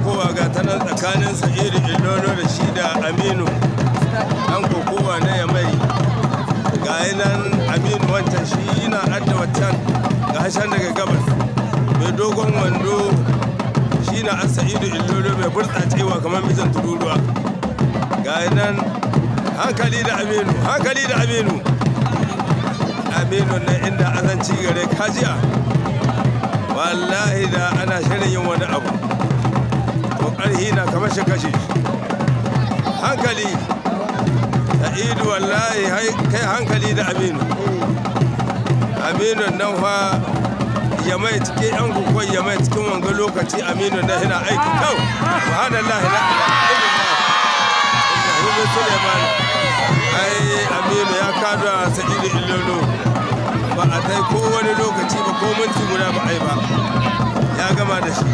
Kowa ga ta nan tsakanin Sa'idu Ilolo da shi da Aminu ɗan kokowa na Yamai. Ga nan Aminu wancan shi na adda wancan, ga hashen daga gabas mai dogon wando, shi na an Sa'idu Ilolo mai burtsatsewa kamar mijin tururuwa. Ga nan, hankali da Aminu, hankali da Aminu. Aminu nan inda azanci gare kajiya, wallahi da ana shirin yin wani abu. To, ƙarhi na kamar shi kashe shi. Hankali, Sa'idu, wallahi kai hankali da Aminu. Aminu nan fa ya mai cikin yan kukwai, ya mai cikin wanga lokaci. Aminu nan yana aiki kau. Subhanallah, la ilaha illallah Suleiman. Ai Aminu ya kada Sa'idu Ilolo. Ba a tai ko wani lokaci ba, ko minti guda ba ai ba, ya gama da shi.